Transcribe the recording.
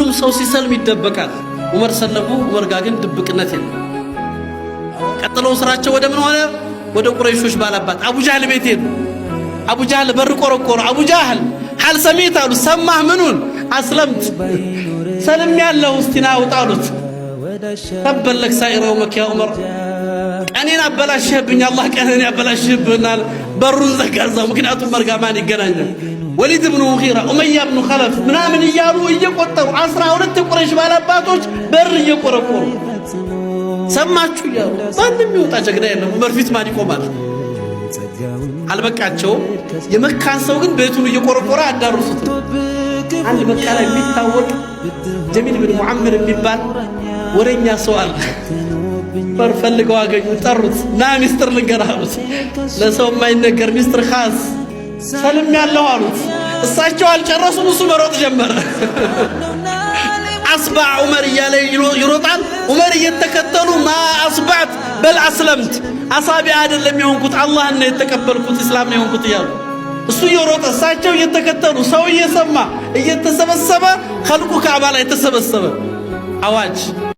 ሁሉም ሰው ሲሰልም ይደበቃል። ዑመር ሰለሙ። ዑመር ጋር ግን ድብቅነት የለም። ቀጥለው ስራቸው ወደ ምን ሆነ? ወደ ቁረይሾች ባላባት አቡ ጃህል ቤት ሄዱ። አቡ ጃህል በር ቆረቆሩ። አቡ ጃህል هل سمعت አሉ። ሰማህ? ምኑን? أسلمت ሰልም ያለው እስቲ ና ውጣ አሉት። تبا لك سائر يومك يا ዑመር፣ ቀኔን አበላሽህብኝ፣ አላህ ቀንን ያበላሽህብናል። በሩን ዘጋዛው። ምክንያቱም ዑመር ጋር ማን ይገናኛል? ወሊድ ብኑ ሙጊራ፣ ኡመያ ብኑ ኸለፍ ምናምን እያሉ እየቆጠሩ 12 የቁረይሽ ባላባቶች በር እየቆረቆሩ ሰማችሁ እያሉ ማንም ይወጣ ጀግና የለም። ዑመር ፊት ማን ይቆማል? አልበቃቸውም። የመካን ሰው ግን ቤቱን እየቆረቆረ አዳርሱት። አንድ መካ ላይ የሚታወቅ ጀሚል ብን ሙዓምር የሚባል ወሬኛ ሰው አለ። በር ፈልገው አገኙ፣ ጠሩት። ና ሚስጥር ልንገርህ አሉት። ለሰው የማይነገር ሚስጥር خاص ሰልም ያለው አሉት። እሳቸው አልጨረሱም፣ እሱ መሮጥ ጀመረ። أصبع ዑመር እያለ ይሮጣል። ዑመር እየተከተሉ ما أصبعت بل أسلمت፣ أصابع አይደለም የሆንኩት አላህን ነው የተቀበልኩት እስላም ነው የሆንኩት እያሉ እሱ እየሮጠ እሳቸው እየተከተሉ ሰው እየሰማ እየተሰበሰበ ኸልቁ ካዕባ ላይ ተሰበሰበ። አዋጅ።